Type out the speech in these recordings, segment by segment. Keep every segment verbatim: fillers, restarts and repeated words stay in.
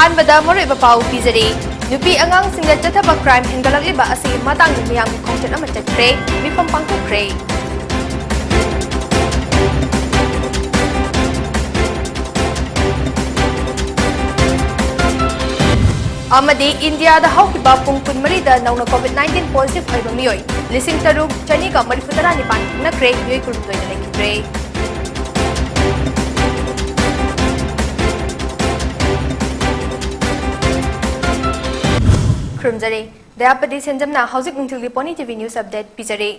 ꯑꯍꯥꯟꯕꯗ ꯃꯔꯨꯑꯣꯏꯕ ꯄꯥꯎ ꯄꯤꯖꯔꯤ꯫ ꯅꯨꯄꯤ ꯑꯉꯥꯡꯁꯤꯡꯗ ꯆꯠꯊꯕ crime ꯍꯦꯟꯒꯠꯂꯛꯂꯤꯕ ꯑꯁꯤꯒꯤ ꯃꯇꯥꯡꯗ ꯃꯤꯌꯥꯝꯒꯤ ꯈꯣꯡꯆꯠ ꯑꯃ ꯆꯠꯈ꯭ꯔꯦ, ꯃꯤꯐꯝ ꯄꯥꯡꯊꯣꯛꯈ꯭ꯔꯦ꯫ ꯑꯃꯗꯤ ꯏꯟꯗꯤꯌꯥꯗ ꯍꯧꯈꯤꯕ ꯄꯨꯡ ꯀꯨꯟꯃꯔꯤꯗ ꯅꯧꯅ COVID nineteen positive ꯑꯣꯏꯕ ꯃꯤꯑꯣꯏ ꯂꯤꯁꯤꯡ ꯇꯔꯨꯛ ꯆꯅꯤꯒ ꯃꯔꯤꯐꯨ ꯇꯔꯥꯅꯤꯄꯥꯟ ꯊꯦꯡꯅꯈ꯭ꯔꯦ, ꯃꯤꯑꯣꯏ ꯀꯨꯟꯍꯨꯝꯗꯣꯏꯅ ꯂꯩꯈꯤꯗ꯭ꯔꯦ꯫ ꯈꯨꯔꯨꯝꯖꯔꯤ꯫ ꯗꯌꯥꯄꯇꯤ ꯁꯦꯟꯖꯝꯅ ꯍꯧꯖꯤꯛ ꯅꯨꯡꯊꯤꯜꯒꯤ Pony TV news update ꯄꯤꯖꯔꯤ꯫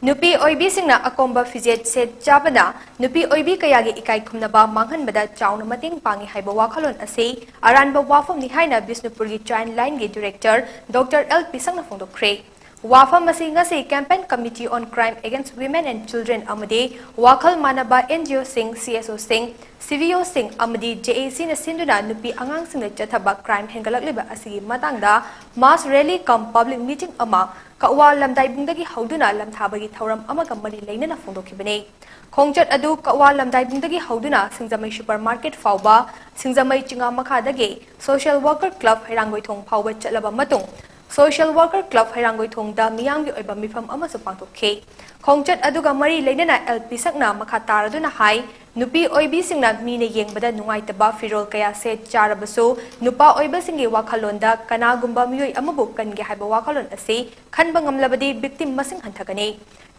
ꯅꯨꯄꯤ ꯑꯣꯏꯕꯤꯁꯤꯡꯅ ꯑꯀꯣꯝꯕ ꯐꯤꯖꯦꯠ ꯁꯦꯠ ꯆꯥꯕꯅ ꯅꯨꯄꯤ ꯑꯣꯏꯕꯤ ꯀꯌꯥꯒꯤ ꯏꯀꯥꯏ ꯈꯨꯝꯅꯕ ꯃꯥꯡꯍꯟꯕꯗ ꯆꯥꯎꯅ ꯃꯇꯦꯡ ꯄꯥꯡꯉꯤ ꯍꯥꯏꯕ ꯋꯥꯈꯜꯂꯣꯟ ꯑꯁꯤ ꯑꯔꯥꯟꯕ ꯋꯥꯐꯝꯅꯤ ꯍꯥꯏꯅ ꯕꯤꯁꯅꯨꯄꯨꯔꯒꯤ Childline ꯒꯤ director Doctor L ꯄꯤꯁꯛꯅ ꯐꯣꯡꯗꯣꯛꯈ꯭ꯔꯦ꯫ ꯋꯥꯐꯝ ꯑꯁꯤ ꯉꯁꯤ Campaign Committee on Crime Against Women and Children ꯑꯃꯗꯤ ꯋꯥꯈꯜ ꯃꯥꯟꯅꯕ NGO ꯁꯤꯡ, CSO ꯁꯤꯡ, CVO ꯁꯤꯡ ꯑꯃꯗꯤ JAC ꯅ ꯁꯤꯟꯗꯨꯅ ꯅꯨꯄꯤ ꯑꯉꯥꯡꯁꯤꯡꯗ ꯆꯠꯊꯕ crime ꯍꯦꯟꯒꯠꯂꯛꯂꯤꯕ ꯑꯁꯤꯒꯤ ꯃꯇꯥꯡꯗ mass rally cum public meeting ꯑꯃ ꯀꯛꯋꯥ ꯂꯝꯗꯥꯏꯕꯨꯡꯗꯒꯤ ꯍꯧꯗꯨꯅ ꯂꯝꯊꯥꯕꯒꯤ ꯊꯧꯔꯝ ꯑꯃꯒ ꯃꯔꯤ ꯂꯩꯅꯅ ꯐꯣꯡꯗꯣꯛꯈꯤꯕꯅꯤ꯫ ꯈꯣꯡꯆꯠ ꯑꯗꯨ ꯀꯛꯋꯥ ꯂꯝꯗꯥꯏꯕꯨꯡꯗꯒꯤ ꯍꯧꯗꯨꯅ ꯁꯤꯡꯖꯃꯩ supermarket ꯐꯥꯎꯕ, ꯁꯤꯡꯖꯃꯩ ꯆꯤꯉꯥ ꯃꯈꯥꯗꯒꯤ Social Worker Club ꯍꯩꯔꯥꯡꯒꯣꯏꯊꯣꯡ ꯐꯥꯎꯕ ꯆꯠꯂꯕ ꯃꯇꯨꯡ, Social Worker Club ꯍꯩꯔꯥꯡꯒꯣꯏꯊꯣꯡꯗ ꯃꯤꯌꯥꯝꯒꯤ ꯑꯣꯏꯕ ꯃꯤꯐꯝ ꯑꯃꯁꯨ ꯄꯥꯡꯊꯣꯛꯈꯤ꯫ ꯈꯣꯡꯆꯠ ꯑꯗꯨꯒ ꯃꯔꯤ ꯂꯩꯅꯅ L ꯄꯤꯁꯛꯅ ꯃꯈꯥ ꯇꯥꯔꯗꯨꯅ ꯍꯥꯏ, ꯅꯨꯄꯤ ꯑꯣꯏꯕꯤꯁꯤꯡꯅ ꯃꯤꯅ ꯌꯦꯡꯕꯗ ꯅꯨꯡꯉꯥꯏꯇꯕ ꯐꯤꯔꯣꯜ ꯀꯌꯥ ꯁꯦꯠ ꯆꯥꯔꯕꯁꯨ, ꯅꯨꯄꯥ ꯑꯣꯏꯕꯁꯤꯡꯒꯤ ꯋꯥꯈꯜꯂꯣꯟꯗ ꯀꯅꯥꯒꯨꯝꯕ ꯃꯤꯑꯣꯏ ꯑꯃꯕꯨ ꯀꯟꯒꯦ ꯍꯥꯏꯕ ꯋꯥꯈꯜꯂꯣꯟ ꯑꯁꯤ ꯈꯟꯕ ꯉꯝꯂꯕꯗꯤ victim ꯃꯁꯤꯡ ꯍꯟꯊꯒꯅꯤ꯫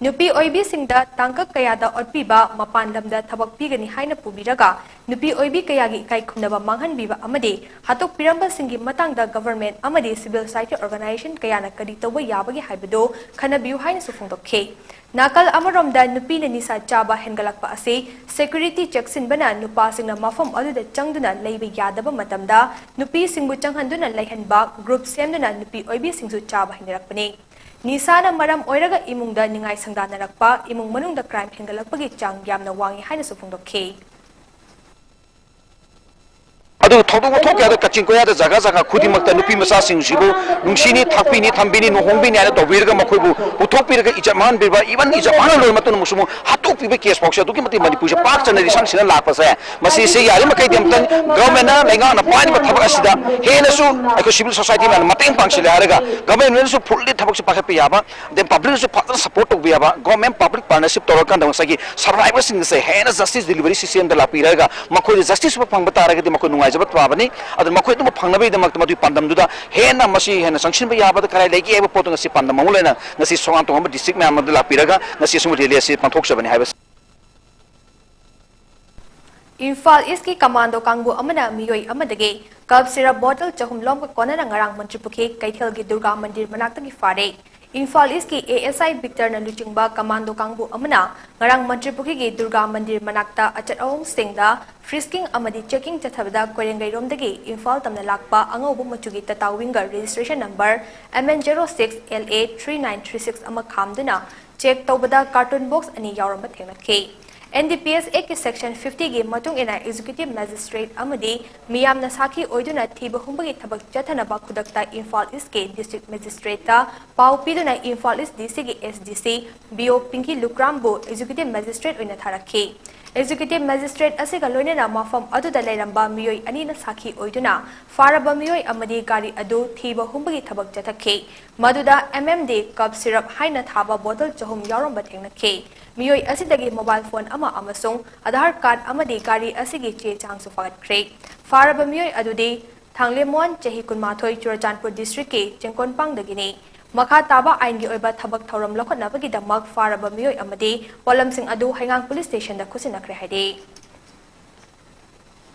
ꯅꯨꯄꯤ ꯑꯣꯏꯕꯤꯁꯤꯡꯗ ꯇꯥꯡꯀꯛ ꯀꯌꯥꯗ ꯑꯣꯠꯄꯤꯕ, ꯃꯄꯥꯟ ꯂꯝꯗ ꯊꯕꯛ ꯄꯤꯒꯅꯤ ꯍꯥꯏꯅ ꯄꯨꯕꯤꯔꯒ ꯅꯨꯄꯤ ꯑꯣꯏꯕꯤ ꯀꯌꯥꯒꯤ ꯏꯀꯥꯏ ꯈꯨꯝꯅꯕ ꯃꯥꯡꯍꯟꯕꯤꯕ ꯑꯃꯗꯤ ꯍꯥꯠꯇꯣꯛꯄꯤꯔꯝꯕꯁꯤꯡꯒꯤ ꯃꯇꯥꯡꯗ government ꯑꯃꯗꯤ civil society organization ꯀꯌꯥꯅ ꯀꯔꯤ ꯇꯧꯕ ꯌꯥꯕꯒꯦ ꯍꯥꯏꯕꯗꯨ ꯈꯟꯅꯕꯤꯌꯨ ꯍꯥꯏꯅꯁꯨ ꯐꯣꯡꯗꯣꯛꯈꯤ꯫ ꯅꯥꯀꯜ ꯑꯃꯔꯣꯝꯗ ꯅꯨꯄꯤꯅ ꯅꯤꯁꯥ ꯆꯥꯕ ꯍꯦꯟꯒꯠꯂꯛꯄ ꯑꯁꯤ security ꯆꯦꯛꯁꯤꯟꯕꯅ ꯅꯨꯄꯥꯁꯤꯡꯅ ꯃꯐꯝ ꯑꯗꯨꯗ ꯆꯪꯗꯨꯅ ꯂꯩꯕ ꯌꯥꯗꯕ ꯃꯇꯝꯗ ꯅꯨꯄꯤꯁꯤꯡꯕꯨ ꯆꯪꯍꯟꯗꯨꯅ ꯂꯩꯍꯟꯕ group ꯁꯦꯝꯗꯨꯅ ꯅꯨꯄꯤ ꯑꯣꯏꯕꯤꯁꯤꯡꯁꯨ ꯆꯥꯕ ꯍꯦꯟꯒꯠꯂꯛꯄꯅꯤ꯫ ꯅꯤꯁꯥꯅ ꯃꯔꯝ ꯑꯣꯏꯔꯒ ꯏꯃꯨꯡꯗ ꯅꯤꯡꯉꯥꯏ ꯁꯪꯗꯥꯅꯔꯛꯄ, ꯏꯃꯨꯡ ꯃꯅꯨꯡꯗ crime ꯍꯦꯟꯒꯠꯂꯛꯄꯒꯤ ꯆꯥꯡ ꯌꯥꯝꯅ ꯋꯥꯡꯏ ꯍꯥꯏꯅꯁꯨ ꯐꯣꯡꯗꯣꯛꯈꯤ꯫ ꯑꯗꯨꯒ ꯊꯧꯗꯣꯛ ꯋꯥꯊꯣꯛ ꯀꯌꯥꯗ ꯀꯛꯆꯤꯡ ꯀꯣꯌꯥꯗ ꯖꯒꯥ ꯖꯒꯥ ꯈꯨꯗꯤꯡꯃꯛꯇ ꯅꯨꯄꯤ ꯃꯆꯥꯁꯤꯡꯁꯤꯕꯨ ꯅꯨꯡꯁꯤꯅꯤ, ꯊꯥꯛꯄꯤꯅꯤ, ꯊꯝꯕꯤꯅꯤ, ꯂꯨꯍꯣꯡꯕꯤꯅꯤ ꯍꯥꯏꯅ ꯇꯧꯕꯤꯔꯒ ꯃꯈꯣꯏꯕꯨ ꯄꯨꯊꯣꯛꯄꯤꯔꯒ ꯏꯖꯠ ꯃꯥꯡꯍꯟꯕꯤꯕ, even ꯏꯖꯠ ꯃꯥꯡꯍꯟ ꯂꯣꯏꯔ ꯃꯇꯨꯡꯗ ꯑꯃꯨꯛꯁꯨ ꯑꯃꯨꯛ ꯍꯥꯠꯇꯣꯛꯄꯤꯕ ꯀꯦꯁ ꯐꯥꯎꯁꯦ ꯑꯗꯨꯛꯀꯤ ꯃꯇꯤꯛ ꯃꯅꯤꯄꯨꯔꯁꯦ ꯄꯥꯛ ꯆꯟꯅ ꯂꯤꯁꯪꯁꯤꯟꯅ ꯂꯥꯛꯄꯁꯦ, ꯃꯁꯤꯁꯦ ꯌꯥꯔꯤꯃꯈꯩꯗꯤ ꯑꯃꯨꯛꯇꯪ ꯒꯚꯔꯟꯃꯦꯟꯅ, ꯂꯩꯉꯥꯛꯅ ꯄꯥꯏꯔꯤꯕ ꯊꯕꯛ ꯑꯁꯤꯗ ꯍꯦꯟꯅꯁꯨ ꯑꯩꯈꯣꯏ ꯁꯤꯚꯤꯜ ꯁꯣꯁꯥꯏꯇꯤ ꯃꯌꯥꯝꯅ ꯃꯇꯦꯡ ꯄꯥꯡꯁꯤꯜꯂꯦ ꯍꯥꯏꯔꯒ ꯒꯚꯔꯟꯃꯦꯟꯅꯁꯨ ꯐꯨꯜꯂꯤ ꯊꯕꯛꯁꯦ ꯄꯥꯏꯈꯠꯄ ꯌꯥꯕ, then ꯄꯕ꯭ꯂꯤꯛꯅꯁꯨ ꯐꯖꯅ ꯁꯞꯄꯣꯔꯠ ꯇꯧꯕ ꯌꯥꯕ, ꯒꯣꯔꯃꯦꯟ ꯄꯕ꯭ꯂꯤꯛ ꯄꯥꯔꯠꯅꯔꯁꯤꯞ ꯇꯧꯔꯀꯥꯟꯗ ꯉꯁꯥꯏꯒꯤ ꯁꯔꯚꯥꯏꯚꯔꯁꯤꯡꯁꯦ ꯍꯦꯟꯅ ꯖꯁꯇꯤꯁ ꯗꯤꯂꯤꯚꯔꯤ ꯁꯤꯁꯇꯦꯝꯗ ꯂꯥꯛꯄꯤꯔꯒ ꯃꯈꯣꯏꯗ ꯖꯁꯇꯤꯁ ꯑꯃ ꯐꯪꯕ ꯇꯥꯔꯒꯗꯤ ꯃꯈꯣꯏ ꯅꯨꯡꯉꯥꯏꯖꯕ ꯇꯥꯕꯅꯤ꯫ ꯑꯗꯨꯅ ꯃꯈꯣꯏ ꯑꯗꯨꯝꯕ ꯐꯪꯅꯕꯒꯤꯗꯃꯛꯇ ꯃꯗꯨꯒꯤ ꯄꯥꯟꯗꯝꯗꯨꯗ ꯍꯦꯟꯅ ꯃꯁꯤ ꯍꯦꯟꯅ ꯆꯪꯁꯤꯟꯕ ꯌꯥꯕꯗ ꯀꯗꯥꯏ ꯂꯩꯒꯦ ꯍꯥꯏꯕ ꯄꯣꯠꯇꯨ ꯉꯁꯤ ꯄꯥꯟꯗꯝ ꯑꯃ ꯂꯩꯅ ꯉꯁꯤ ꯁꯣꯉꯥꯡ ꯇꯣꯉꯥꯟꯕ ꯗꯤꯁꯇ꯭ꯔꯤꯛ ꯃꯌꯥꯝ ꯑꯃꯗ ꯂꯥꯛꯄꯤꯔꯒ ꯉꯁꯤ ꯑꯁꯤꯒꯨꯝꯕ ꯔꯦꯂꯤ ꯑꯁꯤ ꯄꯥꯡꯊꯣꯛꯆꯕꯅꯤ ꯍꯥꯏꯕꯁꯤ꯫ ꯏꯝꯐꯥꯜ ꯏꯁꯀꯤ ꯀꯃꯥꯟꯗꯣ ꯀꯥꯡꯕꯨ ꯑꯃꯅ ꯃꯤꯑꯣꯏ ꯑꯃꯗꯒꯤ ꯀꯞ ꯁꯤꯔꯞ ꯕꯣꯇꯜ ꯆꯍꯨꯝ ꯂꯣꯝꯒ ꯀꯣꯟꯅꯅ ꯉꯔꯥꯡ ꯃꯟꯇ꯭ꯔꯤꯄꯨꯈ꯭ꯔꯤ ꯀꯩꯊꯦꯜꯒꯤ ꯗꯨꯔꯒꯥ ꯃꯟꯗꯤꯔ ꯃꯅꯥꯛꯇꯒꯤ ꯐꯥꯔꯦ꯫ ꯏꯝꯐꯥꯜ ꯏꯁꯀꯤ ꯑꯦ ꯑꯦꯁ ꯑꯥꯏ ꯕꯤꯛꯇꯔꯅ ꯂꯨꯆꯤꯡꯕ ꯀꯃꯥꯟꯗꯣ ꯀꯥꯡꯕꯨ ꯑꯃꯅ ꯉꯔꯥꯡ ꯃꯟꯇ꯭ꯔꯤꯄꯨꯈ꯭ꯔꯤꯒꯤ ꯗꯨꯔꯒꯥ ꯃꯟꯗꯤꯔ ꯃꯅꯥꯛꯇ ꯑꯆꯠ ꯑꯋꯣꯡꯁꯤꯡꯗ ꯐ꯭ꯔꯤꯁꯀꯤꯡ ꯑꯃꯗꯤ ꯆꯦꯀꯤꯡ ꯆꯠꯊꯕꯗ ꯀꯣꯏꯔꯦꯡꯒꯩꯔꯣꯝꯗꯒꯤ ꯏꯝꯐꯥꯜ ꯇꯝꯅ ꯂꯥꯛꯄ ꯑꯉꯧꯕ ꯃꯆꯨꯒꯤ ꯇꯇꯥ Winger registration number M N zero six L A three nine three six ꯑꯃ ꯈꯥꯝꯗꯨꯅ ꯆꯦꯛ ꯇꯧꯕꯗ ꯀꯥꯔꯇꯨꯟ ꯕꯣꯛꯁ ꯑꯅꯤ ꯌꯥꯎꯔꯝꯕ ꯊꯦꯡꯅꯈꯤ꯫ N D P S ꯑꯦꯛꯀꯤ section ꯐꯤꯐꯇꯤꯒꯤ ꯃꯇꯨꯡ ꯏꯟꯅ ꯑꯦꯛꯖꯤꯀ꯭ꯌꯨꯇꯤꯚ ꯃꯦꯖꯤꯁꯇ꯭ꯔꯦꯠ ꯑꯃꯗꯤ ꯃꯤꯌꯥꯝꯅ ꯁꯥꯈꯤ ꯑꯣꯏꯗꯨꯅ ꯊꯤꯕ ꯍꯨꯝꯕꯒꯤ ꯊꯕꯛ ꯆꯠꯊꯅꯕ ꯈꯨꯗꯛꯇ ꯏꯝꯐꯥꯜ ꯏꯁꯀꯤ ꯗꯤꯁꯇ꯭ꯔꯤꯛ ꯃꯦꯖꯤꯁꯇ꯭ꯔꯦꯠꯇ ꯄꯥꯎ ꯄꯤꯗꯨꯅ ꯏꯝꯐꯥꯜ ꯏꯁ ꯗꯤ ꯁꯤꯒꯤ ꯑꯦꯁ ꯗꯤ ꯁꯤ ꯕꯤ ꯑꯣ ꯄꯤꯡꯀꯤ ꯂꯨꯀ꯭ꯔꯥꯝꯕꯨ ꯑꯦꯛꯖꯤꯀ꯭ꯌꯨꯇꯤꯚ ꯃꯦꯖꯤꯁꯇ꯭ꯔꯦꯠ ꯑꯣꯏꯅ ꯊꯥꯔꯛꯈꯤ꯫ ꯑꯦꯛꯖꯤꯀ꯭ꯌꯨꯇꯤꯚ ꯃꯦꯖꯤꯁꯇ꯭ꯔꯦꯠ ꯑꯁꯤꯒ ꯂꯣꯏꯅꯅ ꯃꯐꯝ ꯑꯗꯨꯗ ꯂꯩꯔꯝꯕ ꯃꯤꯑꯣꯏ ꯑꯅꯤꯅ ꯁꯥꯈꯤ ꯑꯣꯏꯗꯨꯅ ꯐꯥꯔꯕ ꯃꯤꯑꯣꯏ ꯑꯃꯗꯤ ꯒꯥꯔꯤ ꯑꯗꯨ ꯊꯤꯕ ꯍꯨꯝꯕꯒꯤ ꯊꯕꯛ ꯆꯠꯊꯈꯤ꯫ ꯃꯗꯨꯗ ꯑꯦꯝ ꯑꯦꯝ ꯗꯤ ꯀꯞ ꯁꯤꯔꯞ ꯍꯥꯏꯅ ꯊꯥꯕ ꯕꯣꯇꯜ ꯆꯍꯨꯝ ꯌꯥꯎꯔꯝꯕ ꯊꯦꯡꯅꯈꯤ꯫ ꯃꯤꯑꯣꯏ ꯑꯁꯤꯗꯒꯤ ꯃꯣꯕꯥꯏꯜ ꯐꯣꯟ ꯑꯃ ꯑꯃꯁꯨꯡ ꯑꯙꯥꯔ ꯀꯥꯔꯗ ꯑꯃꯗꯤ ꯒꯥꯔꯤ ꯑꯁꯤꯒꯤ ꯆꯦ ꯆꯥꯡꯁꯨ ꯐꯥꯒꯠꯈ꯭ꯔꯦ꯫ ꯐꯥꯔꯕ ꯃꯤꯑꯣꯏ ꯑꯗꯨꯗꯤ ꯊꯥꯡꯂꯦꯃꯣꯟ, ꯆꯍꯤ ꯀꯨꯟꯃꯥꯊꯣꯏ, ꯆꯨꯔꯆꯥꯟꯄꯨꯔ ꯗꯤꯁꯇ꯭ꯔꯤꯛꯀꯤ ꯆꯦꯡꯀꯣꯟꯄꯥꯡꯗꯒꯤꯅꯤ꯫ ꯃꯈꯥ ꯇꯥꯕ ꯑꯥꯏꯟꯒꯤ ꯑꯣꯏꯕ ꯊꯕꯛ ꯊꯧꯔꯝ ꯂꯧꯈꯠꯅꯕꯒꯤꯗꯃꯛ ꯐꯥꯔꯕ ꯃꯤꯑꯣꯏ ꯑꯃꯗꯤ ꯄꯣꯠꯂꯝꯁꯤꯡ ꯑꯗꯨ ꯍꯩꯉꯥꯡ ꯄꯨꯂꯤꯁ ꯁ꯭ꯇꯦꯁꯟꯗ ꯈꯨꯠꯁꯤꯟꯅꯈ꯭ꯔꯦ ꯍꯥꯏꯔꯤ꯫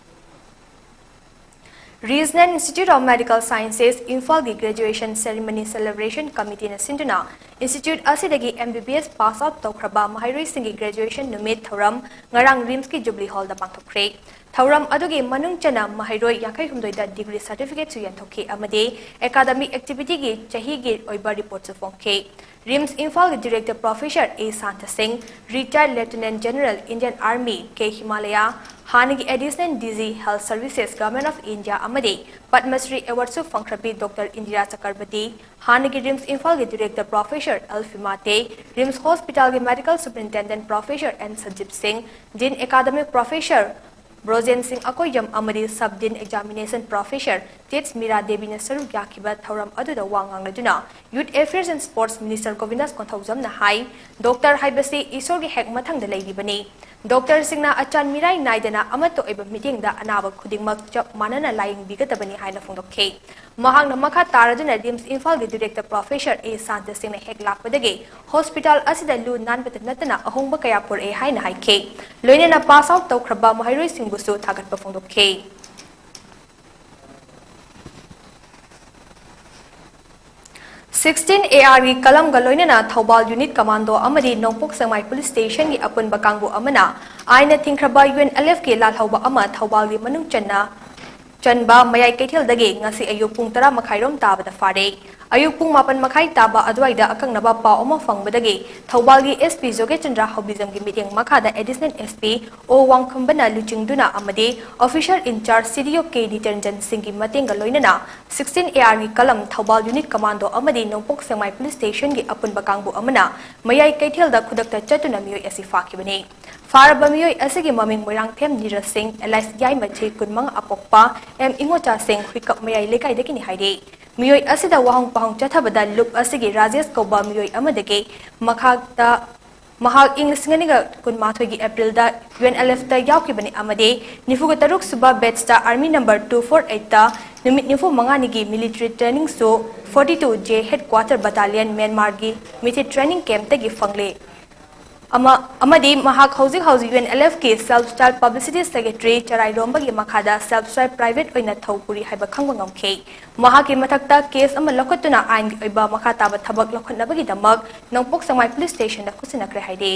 Regional Institute of Medical Sciences, ꯏꯝꯐꯥꯜꯒꯤ graduation ceremony celebration committeeꯅ ꯁꯤꯟꯗꯨꯅ institute ꯑꯁꯤꯗꯒꯤ M B B S pass out ꯇꯧꯈ꯭ꯔꯕ ꯃꯍꯩꯔꯣꯏꯁꯤꯡꯒꯤ graduation ꯅꯨꯃꯤꯠ ꯊꯧꯔꯝ ꯉꯔꯥꯡ ꯔꯤꯝꯁꯀꯤ ꯖꯨꯕꯂꯤ ꯍꯣꯜꯗ ꯄꯥꯡꯊꯣꯛꯈ꯭ꯔꯦ꯫ ꯊꯧꯔꯝ ꯑꯗꯨꯒꯤ ꯃꯅꯨꯡ ꯆꯟꯅ ꯃꯍꯩꯔꯣꯏ ꯌꯥꯡꯈꯩ ꯍꯨꯝꯗꯣꯏꯗ degree certificateꯁꯨ ꯌꯦꯟꯊꯣꯛꯈꯤ ꯑꯃꯗꯤ academic activityꯒꯤ ꯆꯍꯤꯒꯤ ꯑꯣꯏꯕ reportꯁꯨ ꯐꯣꯡꯈꯤ꯫ ꯔꯤꯝꯁ ꯏꯝꯐꯥꯜꯒꯤ director professor A ꯁꯥꯟꯇ ꯁꯤꯡ, retired lieutenant general Indian Army, K Himalaya, ꯍꯥꯟꯅꯒꯤ Additional D G Health Services, Government of India ꯑꯃꯗꯤ ꯄꯗꯃ ꯁ꯭ꯔꯤ ꯑꯦꯋꯥꯔꯗꯁꯨ ꯐꯪꯈ꯭ꯔꯕꯤ ꯗꯣꯛꯇꯔ ꯏꯟꯗꯤꯔꯥ ꯆꯀꯔꯕꯇꯤ, ꯍꯥꯟꯅꯒꯤ ꯔꯤꯝꯁ ꯏꯝꯐꯥꯜꯒꯤ director professor L Fimate, RIMS ꯍꯣꯁꯄꯤꯇꯥꯜꯒꯤ medical superintendent professor N Sanjib Singh, dean academic professor Brojen Singh ꯑꯀꯣꯏꯖꯝ ꯑꯃꯗꯤ ꯁꯕ ꯗꯤꯟ ꯑꯦꯛꯖꯥꯃꯤꯅꯦꯁꯟ ꯄ꯭ꯔꯣꯐꯦꯁꯔ ꯇꯤꯠꯁ ꯃꯤꯔꯥ ꯗꯦꯕꯤꯅ ꯁꯔꯨꯛ ꯌꯥꯈꯤꯕ ꯊꯧꯔꯝ ꯑꯗꯨꯗ ꯋꯥ ꯉꯥꯡꯂꯗꯨꯅ Youth Affairs and Sports Minister Govindas ꯀꯣꯟꯊꯧꯖꯝꯅ ꯍꯥꯏ, ꯗꯣꯛꯇꯔ ꯍꯥꯏꯕꯁꯤ ꯏꯁꯣꯔꯒꯤ ꯍꯦꯛ ꯃꯊꯪꯗ ꯂꯩꯔꯤꯕꯅꯤ꯫ ꯗꯣꯛꯇꯔꯁꯤꯡꯅ ꯑꯆꯥꯟ ꯃꯤꯔꯥꯏ ꯅꯥꯏꯗꯅ ꯑꯃꯠꯇ ꯑꯣꯏꯕ ꯃꯤꯠꯌꯦꯡꯗ ꯑꯅꯥꯕ ꯈꯨꯗꯤꯡꯃꯛ ꯆꯞ ꯃꯥꯟꯅꯅ ꯂꯥꯌꯦꯡꯕꯤꯒꯗꯕꯅꯤ ꯍꯥꯏꯅ ꯐꯣꯡꯗꯣꯛꯈꯤ꯫ ꯃꯍꯥꯛꯅ ꯃꯈꯥ ꯇꯥꯔꯗꯨꯅ ꯔꯤꯝꯁ ꯏꯝꯐꯥꯜꯒꯤ ꯗꯤꯔꯦꯛꯇꯔ ꯄ꯭ꯔꯣꯐꯦꯁꯔ ꯑꯦ ꯁꯥꯟꯇ ꯁꯤꯡꯅ ꯍꯦꯛ ꯂꯥꯛꯄꯗꯒꯤ ꯍꯣꯁꯄꯤꯇꯥꯜ ꯑꯁꯤꯗ ꯂꯨ ꯅꯥꯟꯕꯇ ꯅꯠꯇꯅ ꯑꯍꯣꯡꯕ ꯀꯌꯥ ꯄꯨꯔꯛꯑꯦ ꯍꯥꯏꯅ ꯍꯥꯏꯈꯤ꯫ ꯂꯣꯏꯅꯅ ꯄꯥꯁ ꯑꯥꯎꯠ ꯇꯧꯈ꯭ꯔꯕ ꯃꯍꯩꯔꯣꯏꯁꯤꯡꯕꯨꯁꯨ ꯊꯥꯒꯠꯄ ꯐꯣꯡꯗꯣꯛꯈꯤ꯫ Sixteen A R ꯒꯤ ꯀꯂꯝꯒ ꯂꯣꯏꯅꯅ ꯊꯧꯕꯥꯜ ꯌꯨꯅꯤꯠ ꯀꯃꯥꯟꯗꯣ ꯑꯃꯗꯤ ꯅꯣꯡꯄꯣꯛ ꯁꯦꯛꯃꯥꯏ ꯄꯨꯂꯤꯁ ꯁ꯭ꯇꯦꯁꯟꯒꯤ ꯑꯄꯨꯟꯕ ꯀꯥꯡꯕꯨ ꯑꯃꯅ ꯑꯥꯏꯟꯅ ꯊꯤꯡꯈ꯭ꯔꯕ U N L F ꯀꯤ ꯂꯥꯜꯍꯧꯕ ꯑꯃ ꯊꯧꯕꯥꯜꯒꯤ ꯃꯅꯨꯡ ꯆꯟꯅ ꯆꯟꯕ ꯃꯌꯥꯏ ꯀꯩꯊꯦꯜꯗꯒꯤ ꯉꯁꯤ ꯑꯌꯨꯛ ꯄꯨꯡ ꯇꯔꯥ ꯃꯈꯥꯏꯔꯣꯝ ꯇꯥꯕꯗ ꯐꯥꯔꯦ꯫ ꯑꯌꯨꯛ ꯄꯨꯡ ꯃꯥꯄꯟ ꯃꯈꯥꯏ ꯇꯥꯕ ꯑꯗꯨꯋꯥꯏꯗ ꯑꯀꯛꯅꯕ ꯄꯥꯎ ꯑꯃ ꯐꯪꯕꯗꯒꯤ ꯊꯧꯕꯥꯜꯒꯤ S P ꯖꯣꯒꯦꯆꯟꯗ꯭ꯔ ꯍꯧꯕꯤꯖꯝꯒꯤ ꯃꯤꯠꯌꯦꯡ ꯃꯈꯥꯗ Additional S P O ꯋꯥꯡꯈꯝꯕꯅ ꯂꯨꯆꯤꯡꯗꯨꯅ ꯑꯃꯗꯤ Officer in Charge C D O K ꯅꯤꯇꯔꯟꯖꯟ ꯁꯤꯡꯒꯤ ꯃꯇꯦꯡꯒ ꯂꯣꯏꯅꯅ sixteen A R ꯒꯤ ꯀꯂꯝ, ꯊꯧꯕꯥꯜ ꯌꯨꯅꯤꯠ ꯀꯃꯥꯟꯗꯣ ꯑꯃꯗꯤ ꯅꯣꯡꯄꯣꯛ ꯁꯦꯛꯃꯥꯏ ꯄꯨꯂꯤꯁ ꯁ꯭ꯇꯦꯁꯟꯒꯤ ꯑꯄꯨꯟꯕ ꯀꯥꯡꯕꯨ ꯑꯃꯅ ꯃꯌꯥꯏ ꯀꯩꯊꯦꯜꯗ ꯈꯨꯗꯛꯇ ꯆꯠꯇꯨꯅ ꯃꯤꯑꯣꯏ ꯑꯁꯤ ꯐꯥꯈꯤꯕꯅꯤ꯫ ꯐꯥꯔꯕ ꯃꯤꯑꯣꯏ ꯑꯁꯤꯒꯤ ꯃꯃꯤꯡ ꯃꯣꯏꯔꯥꯡꯊꯦꯝ ꯅꯤꯔꯖ ꯁꯤꯡ, alias ꯌꯥꯏꯃ ꯆꯍꯤ ꯀꯨꯟꯃꯉꯥ, ꯑꯄꯣꯛꯄ ꯑꯦꯝ ꯏꯉꯣꯆꯥ ꯁꯤꯡ, ꯍꯨꯏꯀꯞ ꯃꯌꯥꯏ ꯂꯩꯀꯥꯏꯗꯒꯤꯅꯤ ꯍꯥꯏꯔꯤ꯫ ꯃꯤꯑꯣꯏ ꯑꯁꯤꯗ ꯋꯥꯍꯪ ꯄꯥꯎꯍꯪ ꯆꯠꯊꯕꯗ ꯂꯨꯞ ꯑꯁꯤꯒꯤ ꯔꯥꯖꯦꯁ ꯀꯧꯕ ꯃꯤꯑꯣꯏ ꯑꯃꯗꯒꯤ ꯃꯈꯥꯗ ꯃꯍꯥꯛ ꯏꯪ ꯂꯤꯁꯤꯡ ꯑꯅꯤꯒ ꯀꯨꯟꯃꯥꯊꯣꯏꯒꯤ ꯑꯦꯄ꯭ꯔꯤꯜꯗ U N L F ꯇ ꯌꯥꯎꯈꯤꯕꯅꯤ ꯑꯃꯗꯤ ꯅꯤꯐꯨꯒ ꯇꯔꯨꯛ ꯁꯨꯕ batch ꯇ Army number two four eight ꯇ ꯅꯨꯃꯤꯠ ꯅꯤꯐꯨ ꯃꯉꯥꯅꯤꯒꯤ military training ꯁꯨ forty two J headquarter battalion ꯃ꯭ꯌꯥꯟꯃꯥꯔꯒꯤ military training camp ꯇꯒꯤ ꯐꯪꯂꯦ꯫ ꯑꯃ-, ꯑꯃꯗꯤ ꯃꯍꯥꯛ ꯍꯧꯖꯤꯛ ꯍꯧꯖꯤꯛ U N L F ꯀꯤ Self Style Publicity Secretary ꯆꯔꯥꯏꯔꯣꯝꯕꯒꯤ ꯃꯈꯥꯗ Self Style Private ꯑꯣꯏꯅ ꯊꯧ ꯄꯨꯔꯤ ꯍꯥꯏꯕ ꯈꯪꯕ ꯉꯝꯈꯤ꯫ ꯃꯍꯥꯛꯀꯤ ꯃꯊꯛꯇ case ꯑꯃ ꯂꯧꯈꯠꯇꯨꯅ ꯑꯥꯏꯟꯒꯤ ꯑꯣꯏꯕ ꯃꯈꯥ ꯇꯥꯕ ꯊꯕꯛ ꯂꯧꯈꯠꯅꯕꯒꯤꯗꯃꯛ ꯅꯣꯡꯄꯣꯛ ꯁꯦꯛꯃꯥꯏ ꯄꯨꯂꯤꯁ ꯁ꯭ꯇꯦꯁꯟꯗ ꯈꯨꯠꯁꯤꯟꯅꯈ꯭ꯔꯦ ꯍꯥꯏꯔꯤ꯫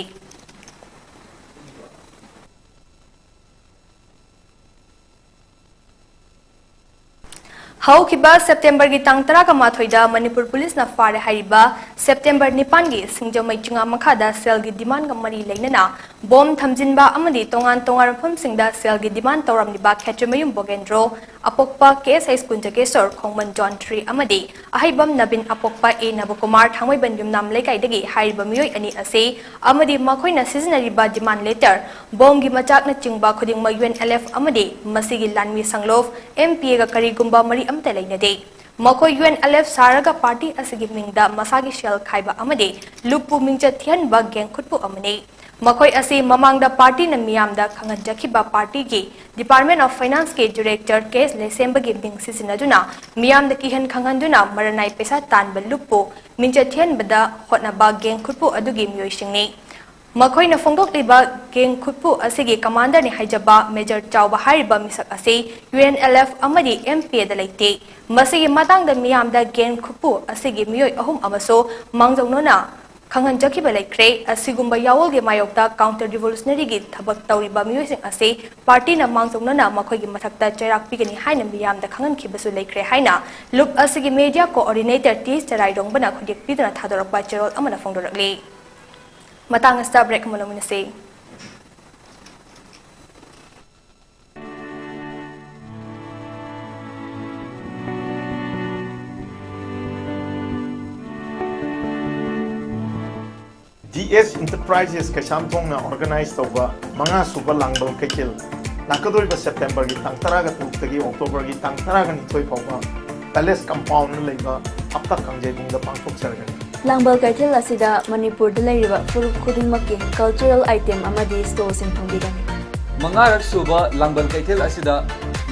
ꯍꯧꯈꯤꯕ ꯁꯦꯞꯇꯦꯝꯕꯔꯒꯤ ꯇꯥꯡ ꯇꯔꯥꯒ ꯃꯥꯊꯣꯏꯗ ꯃꯅꯤꯄꯨꯔ ꯄꯨꯂꯤꯁꯅ ꯐꯥꯔꯦ ꯍꯥꯏꯔꯤꯕ ꯁꯦꯞꯇꯦꯝꯕꯔ ꯅꯤꯄꯥꯟꯒꯤ ꯁꯤꯡꯖꯃꯩ ꯆꯤꯉꯥ ꯃꯈꯥꯗ ꯁꯦꯜꯒꯤ ꯗꯤꯃꯥꯟꯒ ꯃꯔꯤ ꯂꯩꯅꯅ ꯕꯣꯝ ꯊꯝꯖꯤꯟꯕ ꯑꯃꯗꯤ ꯇꯣꯉꯥꯟ ꯇꯣꯉꯥꯟꯕ ꯃꯐꯝꯁꯤꯡꯗ ꯁꯦꯜꯒꯤ ꯗꯤꯃꯥꯟ ꯇꯧꯔꯝꯂꯤꯕ ꯈꯦꯇ꯭ꯔꯤꯃꯌꯨꯝ ꯕꯣꯒꯦꯟꯗ꯭ꯔꯣ, ꯑꯄꯣꯛꯄ ꯀꯦ ꯑꯦꯁ ꯑꯩꯆ ꯀꯨꯟꯖꯒꯦꯁꯣꯔ, ꯈꯣꯡꯃꯟ ꯖꯣꯟ ꯊ꯭ꯔꯤ ꯑꯃꯗꯤ ꯑꯍꯩꯕꯝ ꯅꯕꯤꯟ, ꯑꯄꯣꯛꯄ ꯑꯦ ꯅꯕꯀꯨꯃꯥꯔ, ꯊꯥꯡꯃꯩꯕꯟ ꯌꯨꯝꯅꯥꯝ ꯂꯩꯀꯥꯏꯗꯒꯤ ꯍꯥꯏꯔꯤꯕ ꯃꯤꯑꯣꯏ ꯑꯅꯤ ꯑꯁꯤ ꯑꯃꯗꯤ ꯃꯈꯣꯏꯅ ꯁꯤꯖꯤꯟꯅꯔꯤꯕ ꯗꯤꯃꯥꯟ ꯂꯦꯇꯔ, ꯕꯣꯝꯒꯤ ꯃꯆꯥꯛꯅꯆꯤꯡꯕ ꯈꯨꯗꯤꯡꯃꯛ ꯌꯨ ꯑꯦꯟ ꯑꯦꯜ ꯑꯦꯐ ꯑꯃꯗꯤ ꯃꯁꯤꯒꯤ ꯂꯥꯟꯃꯤ ꯁꯪꯂꯣꯞ, ꯑꯦꯝ ꯄꯤ ꯑꯦꯒ ꯀꯔꯤꯒꯨꯝꯕ ꯃꯔꯤ ꯑꯃꯠꯇ ꯂꯩꯅꯗꯦ꯫ ꯃꯈꯣꯏ ꯌꯨ ꯑꯦꯟ ꯑꯦꯜ ꯑꯦꯐ ꯁꯥꯔꯒ ꯄꯥꯔꯇꯤ ꯑꯁꯤꯒꯤ ꯃꯤꯡꯗ ꯃꯁꯥꯒꯤ ꯁꯦꯜ ꯈꯥꯏꯕ ꯑꯃꯗꯤ ꯂꯨꯞꯄꯨ ꯃꯤꯡꯆꯠ ꯊꯤꯍꯟꯕ ꯒꯦꯡ ꯈꯨꯠꯄꯨ ꯑꯃꯅꯤ꯫ ꯃꯈꯣꯏ ꯑꯁꯤ ꯃꯃꯥꯡꯗ ꯄꯥꯔꯇꯤꯅ ꯃꯤꯌꯥꯝꯗ ꯈꯪꯍꯟꯖꯈꯤꯕ ꯄꯥꯔꯇꯤꯒꯤ Department of Financeꯀꯤ Director ꯀꯦ ꯑꯦꯁ ꯂꯩꯁꯦꯝꯕꯒꯤ ꯃꯤꯡ ꯁꯤꯖꯤꯟꯅꯗꯨꯅ ꯃꯤꯌꯥꯝꯗ ꯀꯤꯍꯟ ꯈꯪꯍꯟꯗꯨꯅ ꯃꯔꯅꯥꯏ ꯄꯩꯁꯥ ꯇꯥꯟꯕ ꯂꯨꯞꯄꯨ ꯃꯤꯡꯆꯠ ꯊꯤꯍꯟꯕꯗ ꯍꯣꯠꯅꯕ ꯒꯦꯡ ꯈꯨꯠꯄꯨ ꯑꯗꯨꯒꯤ ꯃꯤꯑꯣꯏꯁꯤꯡꯅꯤ꯫ ꯃꯈꯣꯏꯅ ꯐꯣꯡꯗꯣꯛꯂꯤꯕ ꯒꯦꯡ ꯈꯨꯠꯄꯨ ꯑꯁꯤꯒꯤ ꯀꯃꯥꯟꯗꯔꯅꯤ ꯍꯥꯏꯖꯕ ꯃꯦꯖꯔ ꯆꯥꯎꯕ ꯍꯥꯏꯔꯤꯕ ꯃꯤꯁꯛ ꯑꯁꯤ ꯌꯨ ꯑꯦꯟ ꯑꯦꯜ ꯑꯦꯐ ꯑꯃꯗꯤ ꯑꯦꯝ ꯄꯤ ꯑꯦꯗ ꯂꯩꯇꯦ꯫ ꯃꯁꯤꯒꯤ ꯃꯇꯥꯡꯗ ꯃꯤꯌꯥꯝꯗ ꯒꯦꯡ ꯈꯨꯠꯄꯨ ꯑꯁꯤꯒꯤ ꯃꯤꯑꯣꯏ ꯑꯍꯨꯝ ꯑꯃꯁꯨ ꯃꯥꯡꯖꯧꯅꯅ ꯈꯪꯍꯟꯖꯈꯤꯕ ꯂꯩꯈ꯭ꯔꯦ꯫ ꯑꯁꯤꯒꯨꯝꯕ ꯌꯥꯋꯣꯜꯒꯤ ꯃꯥꯌꯣꯛꯇ counter revolutionaryꯒꯤ ꯊꯕꯛ ꯇꯧꯔꯤꯕ ꯃꯤꯑꯣꯏꯁꯤꯡ ꯑꯁꯤ ꯄꯥꯔꯇꯤꯅ ꯃꯥꯡꯖꯧꯅꯅ ꯃꯈꯣꯏꯒꯤ ꯃꯊꯛꯇ ꯆꯩꯔꯥꯛ ꯄꯤꯒꯅꯤ ꯍꯥꯏꯅ ꯃꯤꯌꯥꯝꯗ ꯈꯪꯍꯟꯈꯤꯕꯁꯨ ꯂꯩꯈ꯭ꯔꯦ ꯍꯥꯏꯅ ꯂꯨꯞ ꯑꯁꯤꯒꯤ media coordinator ꯇꯤ ꯆꯔꯥꯏꯔꯣꯡꯕꯅ ꯈꯨꯗꯦꯛ ꯄꯤꯗꯨꯅ ꯊꯥꯗꯣꯔꯛꯄ ꯆꯦꯔꯣꯜ ꯑꯃꯅ ꯐꯣꯡꯗꯣꯔꯛꯂꯤ꯫ ꯃꯇꯥꯡ ꯑꯁꯤꯗ break ꯑꯃ ꯂꯧꯃꯤꯟꯅꯁꯤ꯫ ꯗꯤ ꯑꯦꯁ Enterprises ꯀꯩꯁꯥꯝꯊꯣꯡꯅ organize ꯇꯧꯕ ꯃꯉꯥ ꯁꯨꯕ ꯂꯥꯡꯕꯜ ꯀꯩꯊꯦꯜ ꯂꯥꯛꯀꯗꯧꯔꯤꯕ ꯁꯦꯞꯇꯦꯝꯕꯔꯒꯤ ꯇꯥꯡ ꯇꯔꯥꯒ ꯇꯔꯨꯛꯇꯒꯤ ꯑꯣꯛꯇꯣꯕꯔꯒꯤ ꯇꯥꯡ ꯇꯔꯥꯒ ꯅꯤꯊꯣꯏ ꯐꯥꯎꯕ palace compoundꯗ ꯂꯩꯕ ꯍꯞꯇꯥ ꯀꯥꯡꯖꯩꯕꯨꯡꯗ ꯄꯥꯡꯊꯣꯛꯆꯔꯒꯅꯤ꯫ ꯂꯥꯡꯕꯜ ꯀꯩꯊꯦꯜ ꯑꯁꯤꯗ ꯃꯅꯤꯄꯨꯔꯗ ꯂꯩꯔꯤꯕ ꯐꯨꯔꯨꯞ ꯈꯨꯗꯤꯡꯃꯛꯀꯤ cultural item ꯑꯃꯗꯤ storeꯁꯤꯡ ꯐꯪꯕꯤꯒꯅꯤ꯫ ꯃꯉꯥꯔꯛ ꯁꯨꯕ ꯂꯥꯡꯕꯜ ꯀꯩꯊꯦꯜ ꯑꯁꯤꯗ